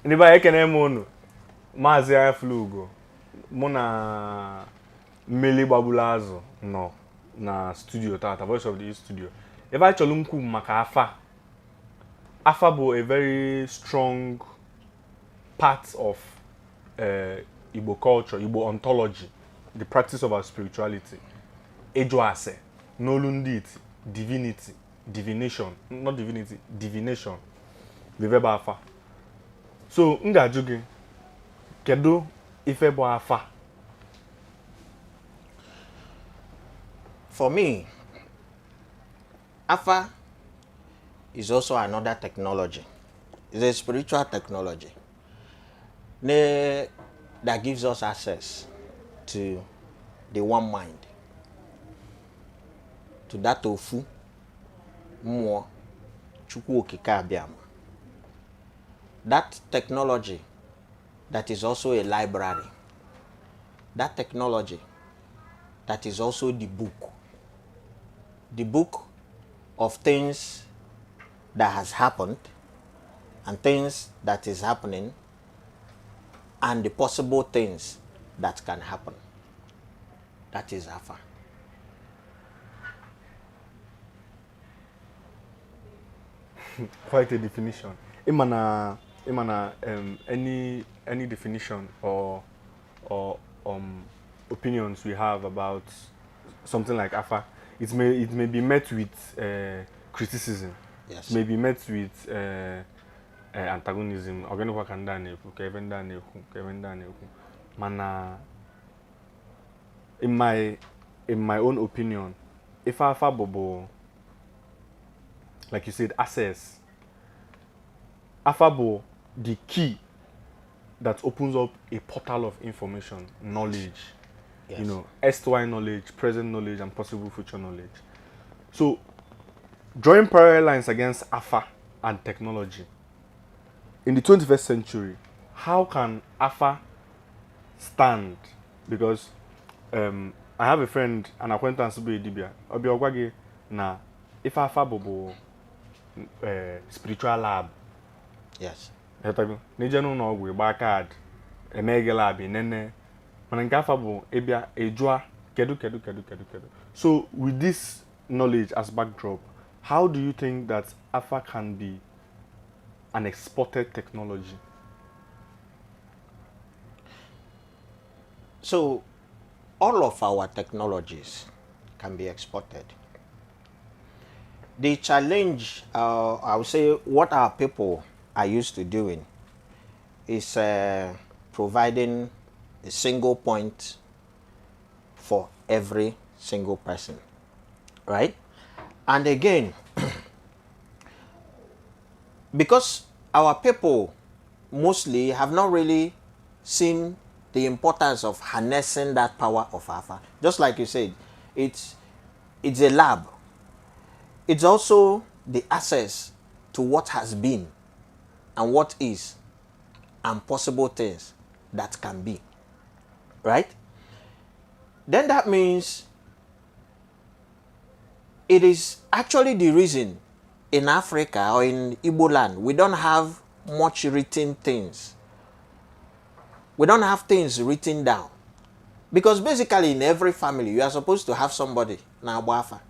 Ndị be anyị, ekene m unu. Maazị Anyafulugo, mụ na Mmeli Gbagburu Azụ nọ na studio tata, Voice of the East studio. Ebe anyị chọrọ nkwu maka afa. Afa bụ a very strong part of Igbo culture, Igbo ontology, the practice of our spirituality. Ịjụ ase n'olu ndị iti, divinity, divination, not divinity, divination, the verb afa. So m ga-ajụ gị, kedu ife bụ afa? For me, afa is also another technology. It's a spiritual technology that gives us access to the one mind, to that ofu mmụọ Chukwu Okike Abịama. That technology that is also a library. That technology that is also the book. The book of things that has happened and things that is happening and the possible things that can happen. That is afa. Quite a definition. Ịma na any definition or opinions we have about something like afa, it may be met with criticism. It may be met with antagonism. Ọ gịnịkwa ka ndị a na-ekwu, ka ebe ndị a na-ekwu, ka ebe ndị a na-ekwu. Mana in my own opinion, ife afa bụ, like you said, access. Afa bụ the key that opens up a portal of information, knowledge. Erstwhile knowledge, present knowledge, and possible future knowledge. So, drawing parallel lines against afa and technology in the 21st century, how can afa stand? Because I have a friend, an acquaintance bụ dibia. Ọ bịa gwa gị na ife afa bụ spiritual lab. Ghọtago? Na ije n'ụlọ ọgwụ, ịgba kaadị, eme gị lab nene, mana nke afa bụ ịbịa ịjụa kedu, kedu, kedu, kedu, kedu. So with this knowledge as backdrop, how do you think that afa can be an exported technology? So all of our technologies can be exported. The challenge, I would say, what our people are used to doing is providing a single point for every single person, right? And again, because our people mostly have not really seen the importance of harnessing that power of afa. Just like you said, it's a lab. It's also the access to what has been and what is and possible things that can be. Right? Then that means it is actually the reason in Africa or in Igbo land we don't have much written things. We don't have things written down. Because basically in every family you are supposed to have somebody na-agba afa.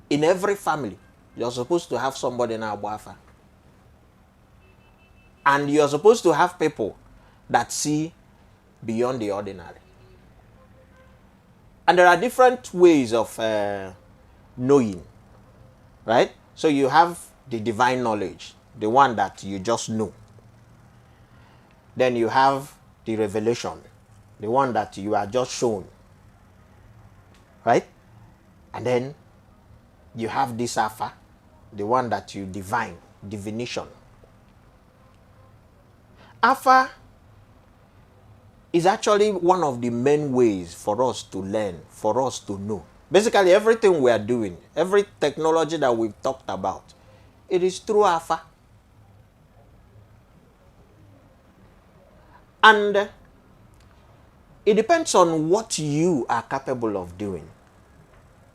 In every family you are supposed to have somebody na-agba afa. And you are supposed to have people that see beyond the ordinary. And there are different ways of knowing, right? So you have the divine knowledge, the one that you just know. Then you have the revelation, the one that you are just shown, right? And then you have this afa, the one that you divine, divination. Afa is actually one of the main ways for us to learn, for us to know. Basically, everything we are doing, every technology that we've talked about, it is through afa. And it depends on what you are capable of doing.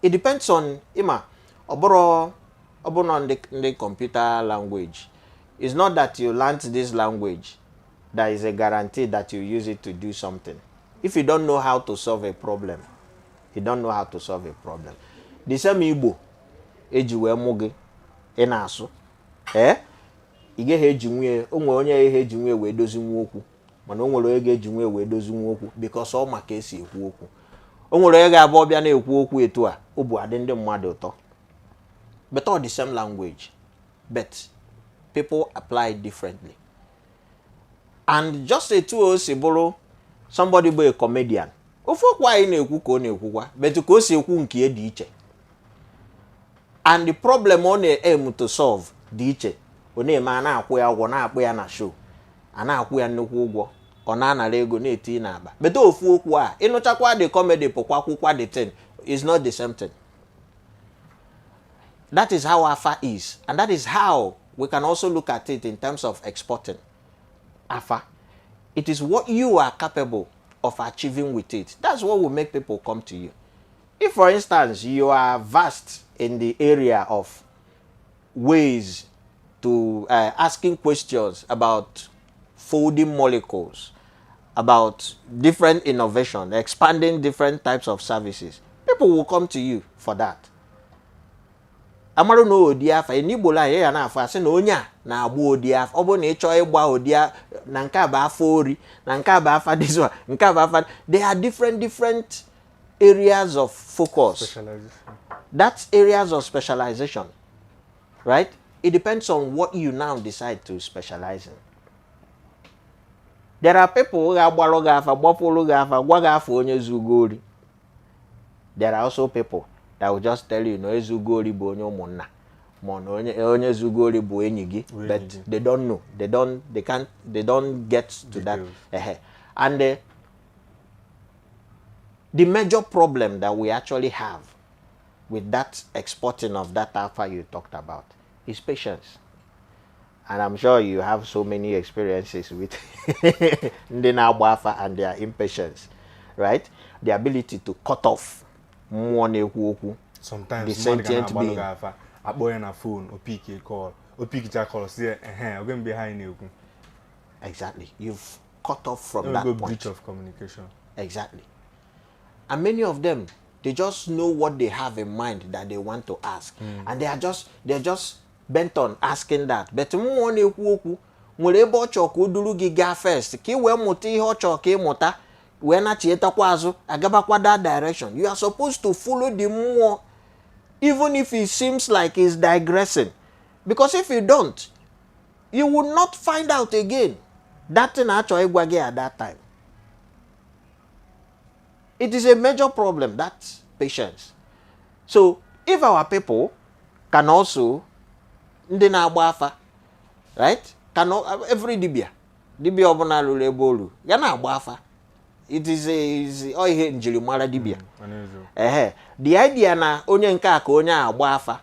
It depends on, ịma, ọ bụrụ na ndị computer language, It's not that you learned this language that is a guarantee that you use it to do something. If you don't know how to solve a problem, you don't know how to solve a problem. The same Igbo eji wee mụ gị ị na-asụ, ee, ị gaghị eji nwunye o nwere onye ihe eji nwunye wee dozi nwa okwu, mana o nwere onye ga-eji nwunye wee dozi nwa okwu because ọ ma ka esi ekwu okwu. O nwere onye ga-abụ ọbịa na-ekwu okwu etu a ọ bụ adị ndị mmadụ ụtọ, but all the same language, but people apply it differently. And just etu o si bụrụ somebody bụ a comedian, ofu okwu anyị na-ekwu ka ọ na-ekwukwa, but ka o si ekwu nke dị iche, and the problem ọ na-aim to solve dị iche. Ọ na-eme a na-akwụ ya ụgwọ, na-akpụ ya na show, a na-akwụ ya nnukwu ụgwọ, ọ na-anara ego na-eti n'akpa, but ofu okwu a ịnụchakwa the comedy pụkwa kwụkwa, the thing is not the same thing. That is how afa is, and that is how we can also look at it in terms of exporting afa. It is what you are capable of achieving with it. That's what will make people come to you. If, for instance, you are vast in the area of ways to asking questions about folding molecules, about different innovation, expanding different types of services, people will come to you for that. Amarụ na odi afa n'Igbo la ya na-afụ asị na onye a na-agba odi afa. Ọ bụrụ na ị chọọ ịgba odi na nke a bụ afa ori, na nke a bụ afa this one, nke a bụ afa, they are different different areas of focus. Specialization. That's areas of specialization, right? It depends on what you now decide to specialize in. There are people ga-agbalụ gị afa, gbapụrụ gị afa, gwa gị afa onye zugo ori. There are also people that will just tell you na ezugo ori bụ onye ụmụnna, ma na onye zugo ori bụ enyi gị. Bụ enyi But gị. They don't know, they don't, they can't, they don't get to that. Details. Ehe. And the major problem that we actually have with that exporting of that afa you talked about is patience. And I'm sure you have so many experiences with ndị na-agba afa and their impatience, right? The ability to cut off mmụọ na-ekwu okwu. Sometimes The mmadụ ga sentient na-agbalụ being. gị afa, akpọ ya na phone, o pick call, o pickicha call, si ya ehe oge mgbe ha anyị na-ekwu. Exactly. You've cut off from that enwego point. Breach of communication. Exactly. And many of them, they just know what they have in mind that they want to ask. And they're just bent on asking that. But mmụọ na-ekwu okwu nwere ebe ọ chọrọ ka o duru gị gaa first ka ị wee mụta ihe ọ chọrọ ka ị mụta, wee nachietakwa azụ agabakwa that direction. You are supposed to follow the mmụọ even if it seems like it's digressing. Because if you don't, you will not find out again that thing achọ ịgwa gị at that time. It is a major problem, that patience. So if our people can also, ndị na-agba afa, right, can every dibia dibia ọbụla lụrụ ebe olu ya na-agba afa, it is a, is ọ ihe njirimara dibia. Ọ na-eziokwu. Ehe, the idea na onye nke a ka onye a agba afa,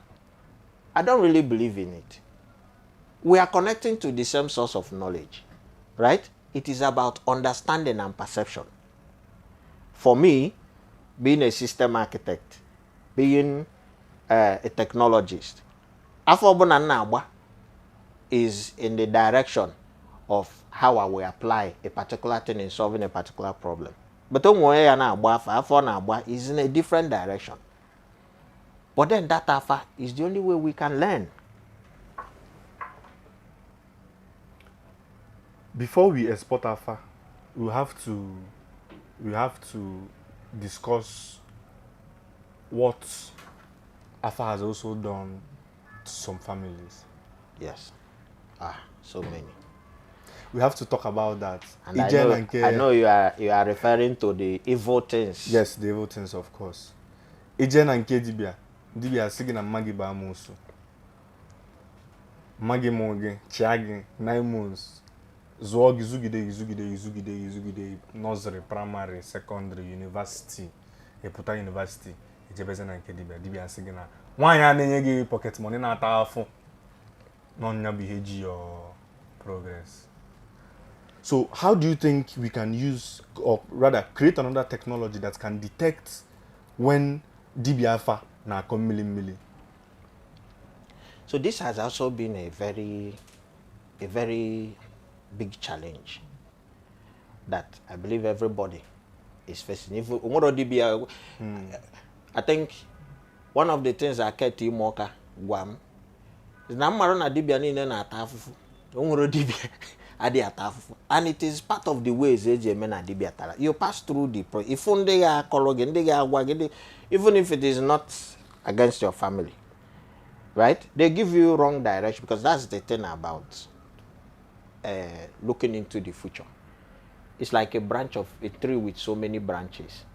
I don't really believe in it. We are connecting to the same source of knowledge, right? It is about understanding and perception. For me, being a system architect, being a technologist, afa ọbụla m na-agba is in the direction of how I will apply a particular thing in solving a particular problem. But o nwere onye ya na-agba afa, afa ọ na-agba is in a different direction. But then that afa is the only way we can learn. Before we export afa, we have to discuss what afa has also done to some families. Yes. Ah, so many. We have to talk about that. And I Ije know, na nke- I know you are referring to the evil things. Yes, the evil things, of course. Ije na nke dibịa, dibịa sị gị na mma gị bụ amoosu, mma gị mụọ gị, chịa gị 9 months, zụọ gị, zụgide gị, zụgide gị, zụgide gị, zụgide gị, nursery, primary, secondary, university, ịpụta university, ejebeze na nke dibịa, dibịa sị gị na nwaanyị a na-enye gị pocket money na-ata afụ n'ọnya bụ ihe ji your progress. So how do you think we can use, or rather create, another technology that can detect when dibịa afa na-akọ mmili mmili? So this has also been a very a very big challenge that I believe everybody is facing. If onwero dibia, I think one of the things Aketi Imoka gwa m is na mmarụ na dibia niile na-ata afụfụ. Onwero dibia adịghị ata afụfụ, and it is part of the ways eji eme na dibia tara. You pass through the ifu ndị ga-akọrọ gị, ndị ga-agwa gị, even if it is not against your family, right? They give you wrong direction, because that's the thing about looking into the future. It's like a branch of a tree with so many branches,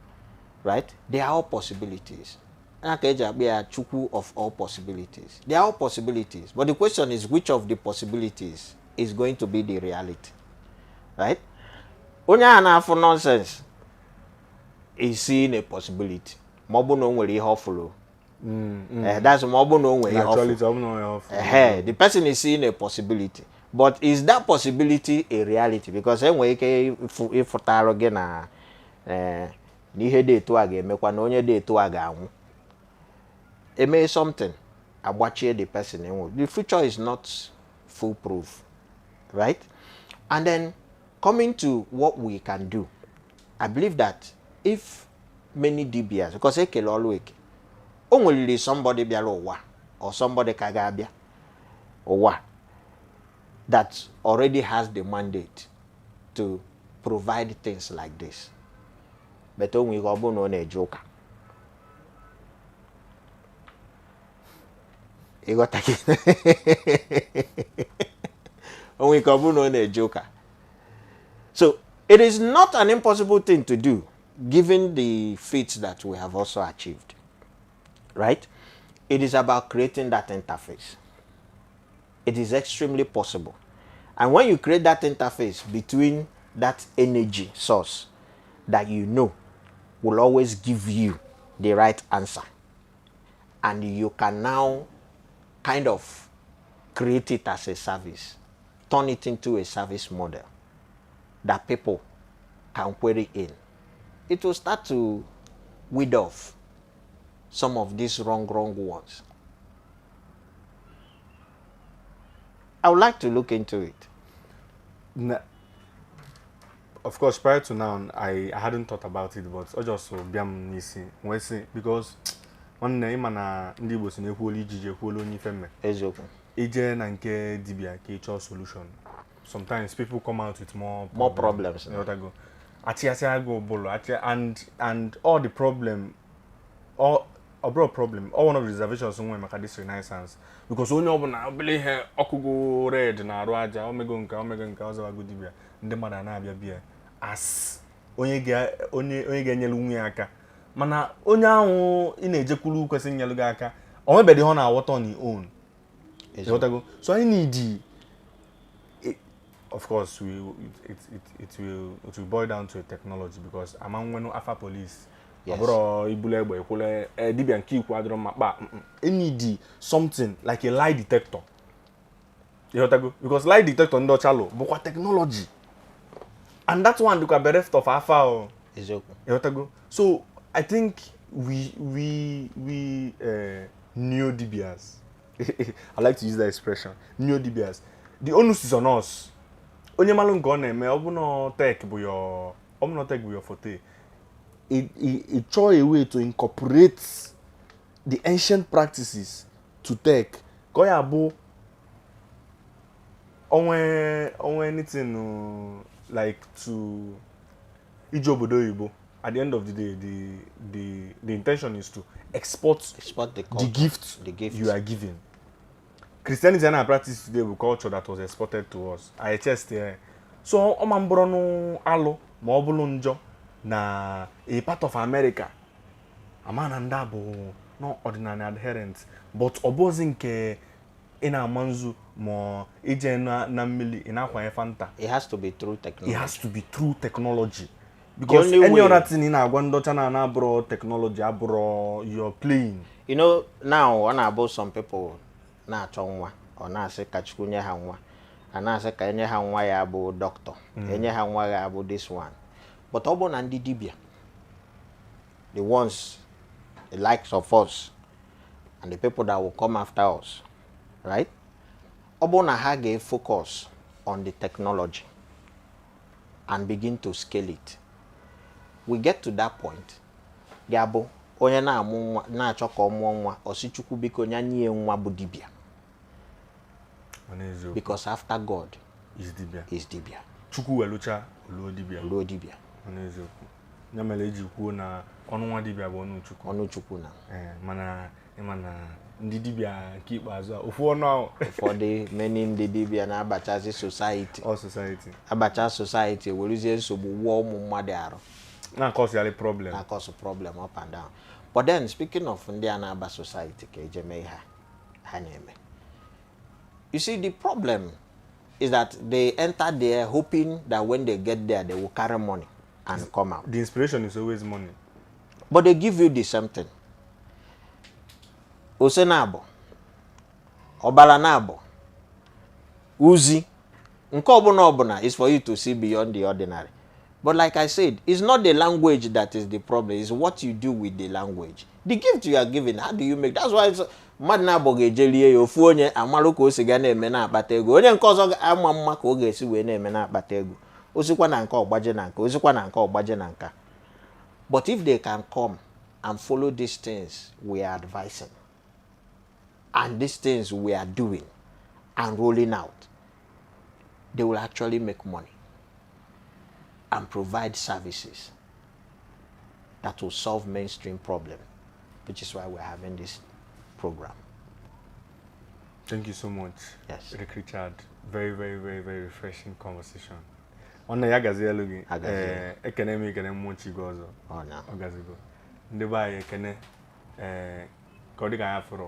right? They are all possibilities. Aka eji akpọ ya Chukwu of all possibilities. They are all possibilities, but the question is, which of the possibilities is going to be the reality, right? Onye a na-afụ nonsense is seeing a possibility, ma ọ bụ na o nwere ihe ọ fụrụ. That's ma ọ bụ na o nwere ihe ọ fụrụ. Actually, ọ bụ na ọ fụrụ. Ehe, the person is seeing a possibility, but is that possibility a reality? Because enwere ike ịfụtarụ gị na na ihe dị etu a ga-emekwa, na onye dị etu a ga-anwụ, eme something agbachie the person enwe. The future is not foolproof, right? And then coming to what we can do, I believe that if many dibias, because ekele ọlụ eke, o nweliri somebody bịara ụwa or somebody ka ga-abịa ụwa that already has the mandate to provide things like this, but o nwere ike ọ bụrụ na ọ na-eje ụka. Ịghọta gị? O nwere ike ọ bụrụ na ọ na-eje ụka. So it is not an impossible thing to do, given the feats that we have also achieved, right? It is about creating that interface. It is extremely possible. And when you create that interface between that energy source that you know will always give you the right answer, and you can now kind of create it as a service, turn it into a service model that people can query in, it will start to weed off some of these wrong ones. I would like to look into it. Of course, prior to now, I hadn't thought about it, but ọ just bịa m n'isi wee sị, because nwanne, ịma na ndị Igbo si na ekwuola ijiji ekwuola onye ife mme. Eziokwu. Ije na nke dibia ka ị chọọ solution, sometimes people come out with more More problems. Ịghọtago? Achịasịa gị ụbụlụ achị, and all the problem, all ọ bụrụ problem, all one of the reservations nwe maka this renaissance, because onye ọbụla obele ihe ọkụgo red na-arụ aja, omego nke omego nke ọzọwago dibia, ndị mmadụ a na-abịa bịa as onye onye ga-enyelu nwunye aka, mana onye ahụ ị na-ejekwuru kwesịrị inyelu gị aka, o nwebeghị ihe ọ na-aghọta on his own. Ịghọtago? So anyị need it, of course we it, it, it will it will boil down to a technology, because ama nwenu afa police. Ọ bụrụ ibulu egbe ekwule dibia nke ikwu adịrọ mma kpa. E need something like a lie detector. Ịghọtago? Because lie detector ndị ọcha lụ bụkwa technology, and that one dịkwa bereft of afa o. Eziokwu. Ịghọtago? So I think we neo dibias, I like to use that expression, neo dibias, the onus is on us. Onye malụ nke ọ na-eme, ọ bụ na tech bụ your ọ bụ na tech bụ your forte, it chọọ a way to incorporate the ancient practices to tech, ka ọ ya bụ onwe anything like to ije obodo oyibo. At the end of the day, the intention is to export Export the the culture. gift, The gift. you are given. Christianity and our practice today bụ culture that was exported to us. I chest here. So ọ ma mbụrụ nụ alụ ma ọ bụrụ njọ na a part of America, ama na ndị a bụ no ordinary adherent, but ọ bụzi nke ị na-ama nzu ma ije na mmiri ị na-akwanye Fanta. It has to be through technology. It has to be through technology. Because only any way- other thing ị na-agwa ndị ọcha na abụrụ technology, abụrụ you're playing. You know, now ọ na-abụ some people na-achọ nwa, ọ na-asị ka Chukwu nye ha nwa, a na-asị ka enye ha nwa ya bụ doctor, enye ha nwa ya bụ this one. But ọ bụ na ndị dibia, the ones, the likes of us and the people that will come after us, right? Ọ bụ na ha ga-efocus on the technology and begin to scale it. We get to that point, ga-abụ onye na-amụ nwa na-achọ ka ọ mụọ nwa, ọ sị Chukwu biko nya nye nwa bụ dibịa. Ọ na-eziokwu. Because after God is dibịa. Is dibịa. Chukwu welucha oluo dibịa. Ruo dibịa. Ọ na-eziokwu, ya mere eji kwuo na ọnụ nwa dibịa bụ ọnụ Chukwu. Ọnụ Chukwu na. Ee, mana ịma na ndị dibịa nke ikpeazụ a, ofu ọnụ ahụ. Ụfọdụ many ndị dibịa na-abachazi society. All society. Abacha society, werezie nsogbu wụọ ụmụ mmadụ arụ. Na-akọsịgharị problem. Na cause problem up and down. But then, speaking of ndị a na-aba society ka eje mee ha ha na-eme, you see, the problem is that they enter there hoping that when they get there, they will carry money and come out. The inspiration is always money. But they give you the same thing, ose na-abụ ọbara na-abụ uzi nke ọbụla ọbụla is for you to see beyond the ordinary. But like I said, it's not the language that is the problem, it's what you do with the language, the gift you are given. How do you make? That's why mmadụ na-abụ ga-eje rie ya, ofu onye amalụ ka o si ga na-eme na-akpata ego, onye nke ọzọ ama mma ka ọ ga-esi wee na-eme na-akpata ego, osikwa na nke ọgbaje na nke, osikwa na nke ọgbaje na nka. But if they can come and follow these things we are advising and these things we are doing and rolling out, they will actually make money and provide services that will solve mainstream problem, which is why we're having this program. Thank you so much. Yes. Rick Richard. Very, very, very, very refreshing conversation. Nwanne, ya gazielu gị. Agazie. Ee, ekene m, ekene mmụọ chi gị ọzọ. Oh, no. Ọ gazigo. Ndị be anyị, ekene. Ee, ka ọ dị ka anyị afụrụ.